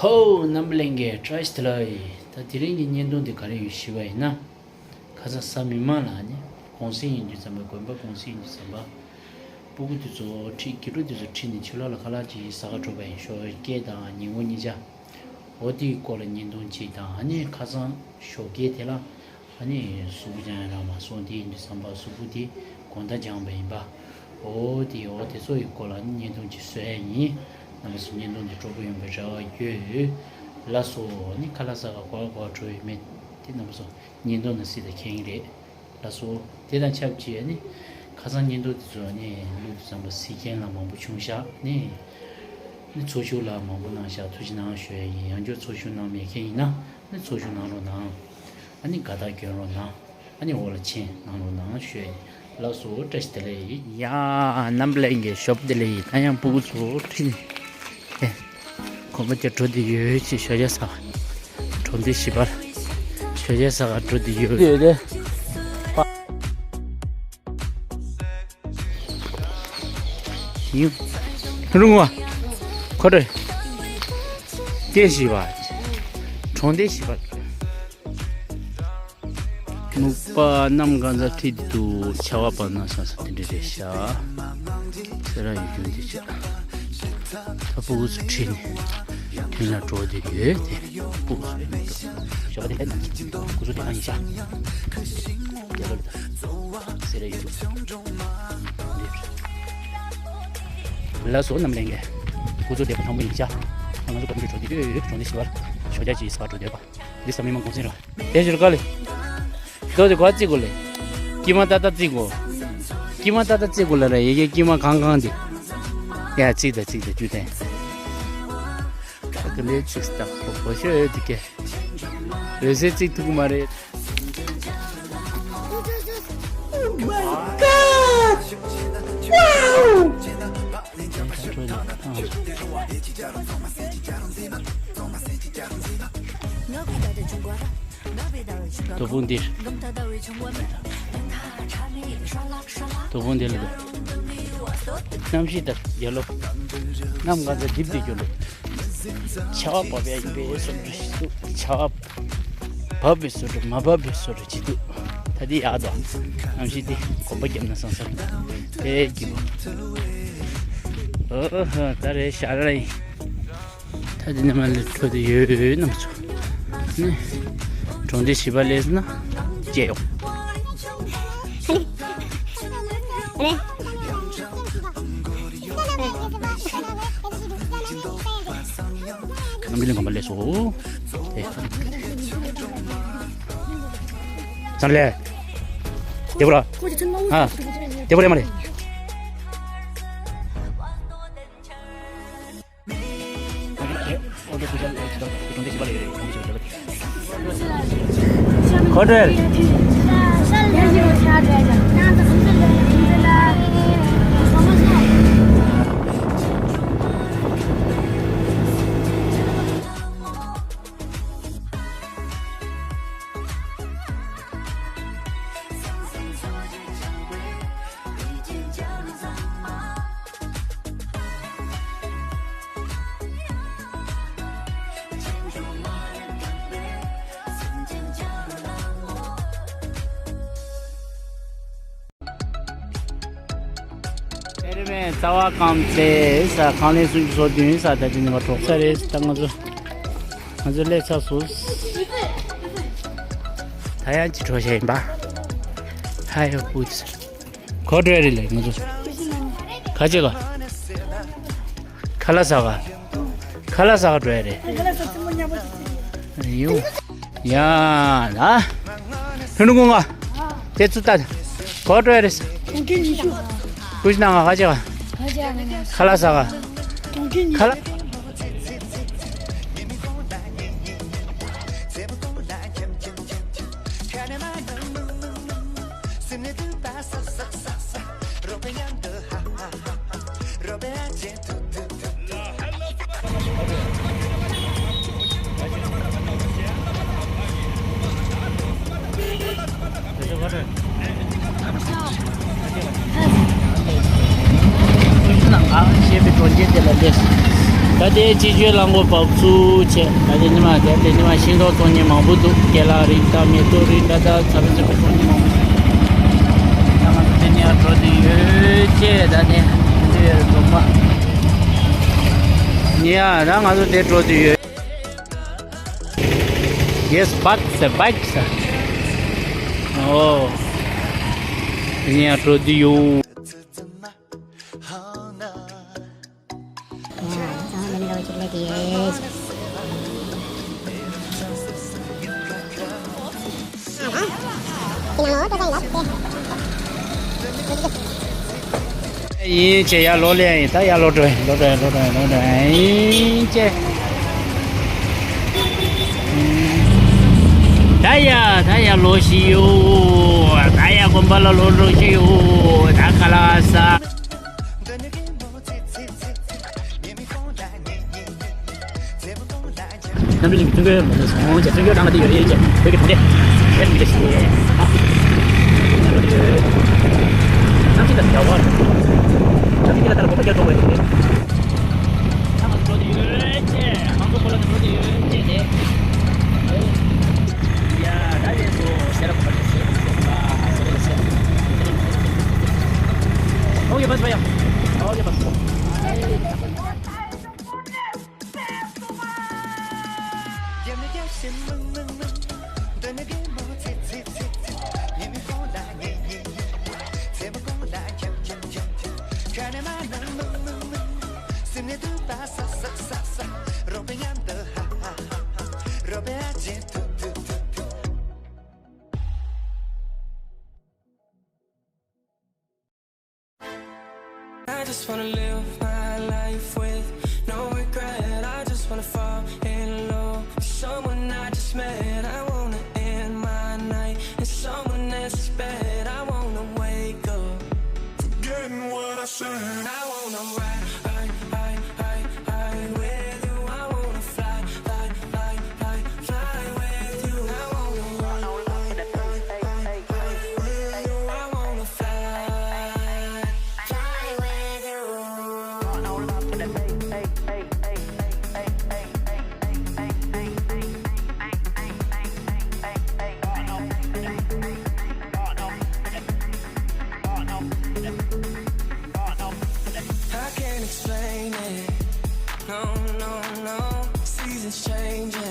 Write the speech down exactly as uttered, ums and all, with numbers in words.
ཨོ། རྣམ་པ་ལྷན་རྒྱས་བཀྲ་ཤིས་བདེ་ལེགས། ད་དེ་རིང་གི་བརྙན་ཐུང་འདི་ག་རེ་ཡིན་ཞུས་པ་ཡིན་ན། ཁ་སང་གཟའ་མིག་དམར་ལ་ནི་གུང་གསེང་ཡིན་དུས་ཙམ་པ། དགོན་པ་གུང་གསེང་ཡིན་དུས་ཙམ་པ། སྤུ་གུ་དེ་ཚོ་ཁྲིད། དགེ་ཕྲུག་དེ་ཚོ་ཁྲིད་ནས་ཕྱི་ལོགས་ལ་ཁ་ལག་ཅིག་ཟ་ག་འགྲོ་བ་ཡིན། ཞོགས་ཀས་དང་ཉིན་གུང་གཉིས་ཆ། འོ་དེའི་སྐོར་ལ་བརྙན་ཐུང་གཅིག་དང་། ཨ་ནི་ཁ་སང་ཞོགས་ཀས་དེ་ལ་ཨ་ནི་གཟུགས་པོ་སྦྱང་ཡ་རག་མ་སོང་། དེ་ཡིན་དུས་ཙམ་པ་གཟུགས་པོ་དེ་དགོང་དག་སྦྱངས་པ་ཡིན་པ། འོ་དེ། འོ་དེ་ཚོ་ཡི་སྐོར་ལ་ཨ་ནི་བརྙན་ཐུང་གཅིག་བཟོ་ཡ་ཡིན། རྣམ་པ་ཚོ་བརྙན་ཐུང་འདི་སྤྲོ་པོ་ཡོང་བའི་རེ་བ་ཡོད། ལགས་སོ། ཨ་ནི་ཁ་ལག་ཟ་ག་ག་པར་ག་པར་འགྲོ་ཡོད་མེད་དེ་རྣམ་པ་ཚོ་བརྙན་ཐུང་ནང་གཟིགས་དང་། མཁྱེན་གྱི་རེད། ལགས་སོ། དེ་དང་ཆབས་ཅིག་ཨ་ནི་ཁ་སང་བརྙན་ཐུང་དེ་ཚོ་ཨ་ནི་བླུགས་དུས་ཙམ་པ་གཟིགས་མཁན་ལ་མང་པོ་བྱུང་ཤག་ཨ་ནི། ཨ་ནི་ཚོགས་ཞུགས་ལ་མང་པོ་གནང་ཤག་ཐུགས་རྗེ་གནང་ཞུ་ཡ་ཡིན། ཡང་བསྐྱར་ཚོགས་ཞུགས་གནང་མེད་མཁན་ཡིན་ན་ཨ་ནི་ཚོགས་ཞུགས་གནང་རོགས་གནང་། ཨ་ནི་དགའ་རྟགས་སྐྱོན་རོགས་གནང་། ཨ་ནི་འོག་ལ་མཆན་གནང་རོགས་གནང་ཞུ་ཡ་ཡིན། ལགས་སོ། བཀྲ་ཤིས་བདེ་ལེགས། ཡ། རྣམ་པ་ལྷན་རྒྱས་ཞོགས་པ་བདེ་ལེགས། ད་ཡང་སྤུ་གུ་ཚོ་ཁྲིད་ནས་ཨེ། དགོན་པ་དེར་འགྲོ་བསྡད་ཡོད། ཅེས་ཞོགས་ཇ་ཟ་ག་གྲོང་སྡེ་བཞི་པར། ཞོགས་ཇ་ཟ་ག་འགྲོ་བསྡད་ཡོད། ཡོད་དེ། ཡིན། རུང་བ། ཁོ་རེ། སྐད་བཞི་པ། གྲོང་སྡེ་བཞི་པ། ནུབ་པ་གནམ་གང་ཚ་ཁྲིད་འདུག་ཆར་པ་བབས་ན་བསམ་ས་དེ་འདྲ་རེད་ཤག་སེ་ར་ཡུལ་ལྗོངས་འདི་ཆ། ད་སྤུ་གུ་ཚོ་ཁྲིད་ནས་ཐུན་ལ་འགྲོ་བསྡད་ཡོད་དེ། སྤུ་གུ་ཚོ་ཞོགས་པ་དེ་ལས་ནམ་སྐུ་གཟུགས་བདེ་ཐང་ཡིན་ཤག་དེ་ལོ་ལ་ད་སེ་ར་ཡུལ་ལྗོངས་འདི། ལགས་སོ། རྣམ་པ་ལྷན་རྒྱས། སྐུ་གཟུགས་བདེ་པོ་ཐང་པོ་ཡིན་ཤག་ང་ཚོ་གོམ་བགྲོད་འགྲོ་བསྡད་ཡོད། གྲོང་སྡེ་བཞི་པར་ཞོགས་ཇ་ཅིག་ཟ་ག་འགྲོ་བསྡད་པ། འདི་གཟའ་མིག་དམར་གུང་གསེང་རེད་པ། དེ་ཕྱིར་དཀའ་ལས། དོ་དེ་གོ་བརྩི་དགོས་ལེ། དཀྱིལ་མ་ཏག་ཏག་བརྩི་དགོས། དཀྱིལ་མ་ཏག་ཏག་བརྩི་དགོས་ལ་ར། ཡ་གི་དཀྱིལ་མ་གང་གང་དེ། ཡ་བརྩིགས་དང་བརྩིགས་དང་བཅུད་ལྡན། ཁ་ཀ་ལས་ཆུ་སྟག་པོ་པོ་ཤོ་ཡོད་དེ་ཀེ། འོད་ཟེར་བརྩིགས་ཐུབ་ཀྱི་མ་རེད། Oh my God! Wow! དོ་དཔུང་འདིར། དོ་དཔུང་འདིར་ལ། གནམ་གཤིས་ལྟར་རྒྱལ་ལོ། གནམ་གང་ཚ་རྡིབ་སྟེ་རྒྱུ་ལོ། ཆར་པ་བབས་ཡ་ཡིན་པའི་བཟོ་འདྲ་ཞིག་འདུག་ཆར་པ་བབས་པའི་བཟོ་འདྲ་མ་བབས་པའི་བཟོ་འདྲ་ཅིག་འདུག་ད་འདི་ཡག་འདུག་གནམ་གཤིས་འདི་གོམ་པ་བརྒྱབ་ན་སང་སང་དེ་རྒྱུ་ལོ། ཨོ་ཧོ། ད་རེད་ཤག་རེད། ད་འདི་ནས་མར་ལ་འགྲོ་བསྡད་ཡོད་རྣམ་པ་ཚོ། ནི། གྲོང་སྡེ་བཞི་པ་སླེབས་ན་སྐྱེལ་ཡོང་། རྣམ་པ་ལྷན་རྒྱས་གོམ་པ་སླེབས་སོང་། ཨེ། ཙམ་ལས། དེ་པོ་ར། ཨ། དེ་པོ་རེད་མ་རེད། གོ་ཐོས། ཨེ་རེད་མེད། རྩ་བ་རྐང་ཚེ་ས་རྐང་ལེན་སུམ་ཅུ་སོ་བདུན་ས་ད་ཅི་ནི་མ་གྲོགས་ས་རེད། ད་ང་ཚོ་ང་ཚོ་སླེབས་ཚར་སོང་། ད་ཡང་ཅི་གྲོགས་ཤ་ཡིན་པ། ཧ་ཡོ་པུ་ཙི། ག་པར་འགྲོ་ཡ་རེད་ལགས་ང་ཚོ། ག་བྱེད་ག་ཁ་ལག་ཟ་ག་ཁ་ལག་ཟ་ག་འགྲོ་ཡ་རེད། ཡོ། ཡ་ལ། ལྷུན་ལྷུན་ཀུན་ང་། དེ་ཚུར་ལྟ། ག་པར་འགྲོ་ཡ་རེད། ཀུ་ཤི་ན་ང་ག་བྱེད་ག་ཁ་ལག་ཟ་ག་ཁ་ལག་ནང་ང་ཞེས་པའི་གྲོང་ཁྱེར་དེ་ལ་སླེབས། དེ་སྤྱི་སྤྱོད་རླངས་འཁོར་བབས་ཚུགས་བྱས། ད་དེ་ཉི་མ་དེ་དེ་ཉི་མ་ཤིང་ཏོག་བཙོང་མཁན་མང་པོ་འདུག་ཀེ་ལ་རིགས་དང་མེ་ཏོག་རིགས་འདྲ་དང་ཚ་པོ་ཚ་པོ་བཙོང་མཁན་མང་པོ་འདུག་ད་ང་ཚོ་དེ་ནས་འགྲོ་དུས་ཡོད་ཅེས། ད་ནས་འདི་རྫོང་པ་ཉེ་ཡ། ད་ང་ཚོ་དེ་འགྲོ་དུས་ཡོད། Yes, but the bike, sir. Oh, yeah, to the you. ཡིན་ཅེ་ཡ་ལོ་ལེ་ཡིན། ད་ཡ་ལོ་འགྲོ་ཡིན། ལོ་འགྲོ་ཡིན། ལོ་འགྲོ་ཡིན། ལོ་འགྲོ་ཡིན། ཡིན་ཅེ། ད་ཡ་ད་ཡ་ལོ་ཞིག་ཡོད། ད་ཡ་དགོན་པ་ལ་ལོ་འགྲོ་ཞིག་ཡོད། ད་ཁ་ལག་ས། རྣམ་པའི་གླིང་གི་ཀྲུང་གོའི་མི་དམངས་སོང་ཅེས་ཀྲུང་གོའི་རང་ལ་དེ་ཡོད་རེད་ཅེས་བོད་ཀྱི་གྲོང་སྡེ་རེད་མི་འདྲ་ཞིག་རེད། ནམ་ཞིག་ལ་འདྲ་བར་ནམ་ཞིག་ལ་ལྟར་གོམ་པ་རྒྱག་འགྲོ་བའི་རེད། ཚང་མ་འགྲོ་དེ་ཡོད་ཅེས་ཁང་ཚོ་ཁོ་ལ་འགྲོ་དེ་ཡོད་ཅེས་རེད། ཡ་ད་རེད་སོ་ཤེས་རབ་ཁ་ལས་ཤེས་ཁ་ལས་ཤེས། ཨོ་ཡེ་བས་བ་ཡ། ཨོ་ཡེ་བས། I just wanna live my life with no regret. I just wanna fall in love with someone I just met. I wanna end my night in someone else's bed. I wanna wake up forgetting what I said. I wanna ride, ride, ride, ride, ride with you. I wanna fly, fly, fly, fly with you. I wanna ride, ride, ride, ride with you. I wanna fly, fly with you. I can't explain it. No, no, no. Seasons changing.